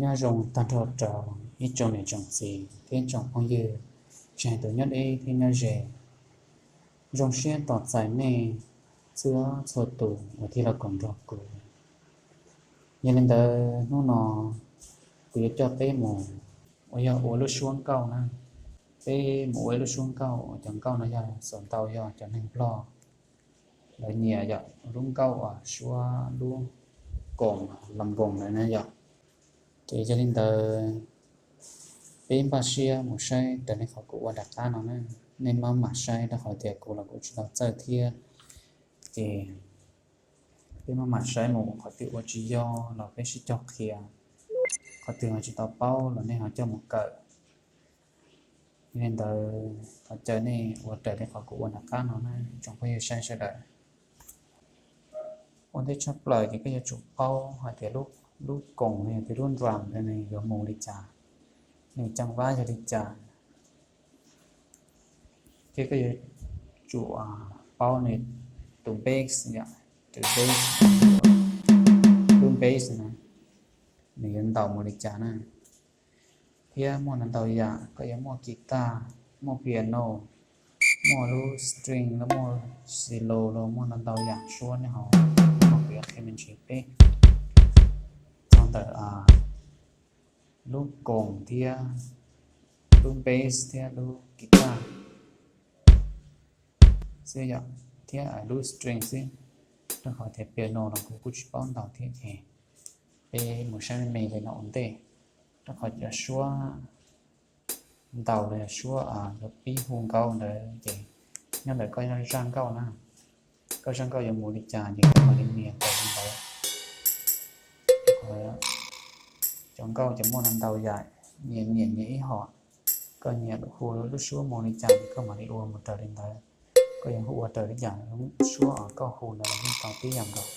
Nyob zoo tag nrho rau ib tsoom niam tsoom txiv thiab tsoom phooj ywg, tsis hais tus nyob deb thiab nyob ze. Zoo siab tos txais nej txhua txhua tus uas thiaj los koom nrog kuv. Yog li ntawd hnub no kuv yuav coj peb mus uas yog ua lub suab nkauj na. Peb mus ua ib lub suab nkauj uas cov nkauj no yog xaus ntau yog cov neeg Nplog lawv nyiam yom, lub nkauj uas suab lub koom lom voos ntawd na yom. Ces yog li ntawd peb npaj siab mus saib raws li qhov kuv ua nram qab no na. Nej maj mam saib rau qhov tias kuv los kuv tsis tau txawj thiab. Ces peb maj mam saib mus qhov twg ua tsis yog los peb sib cog qhia, qhov twg ho tsis tau paub los nej ho coj mus kawm. Yog li ntawd thov caw nej ua raws li qhov kuv ua nram qab no na tsoom phooj ywg saib sawv daws. Ua ntej tshaj plaws ces koj yuav tsum paub hais tias lub koom los yog tias lub drum ntawd nws yuav mus li cas, nws caj vab yog li cas. Thiab koj yuav tsum paub nws tus bass yom, tus bass, lub bass na nws yuav ntaus mus li cas na. Thiab muaj ntau ntau yam, koj yuav muaj guitar, muaj piano, muaj lub string los muaj cello los muaj ntau ntau yam suab nej ho, kuv yuav qhia me ntsis peb txog ntawm lub koom thiab lub bass thiab lub guitar xwb yom, thiab lub string xwb. Rau qhov tias piano los kuv kuj tsis paub ntaus thiab ces peb mus saib me me li no ua ntej. Rau qhov cov suab ntaus los yog suab yuav pib hu nkauj ntawd ces nyob ntawm koj zaj nkauj na, koj zaj nkauj yuav mus li cas ces koj mam li nias tau li ntawd. Cov nkauj ces muaj ntau ntau yam, nyias nyiam nyias ib hom. Koj nyiam hu lub suab mus li cas ces koj mam li ua mus raws li ntawd. Koj yuav hu ua raws li cas lub suab uas koj hu ntawd los yeej tau tib yam nkaus.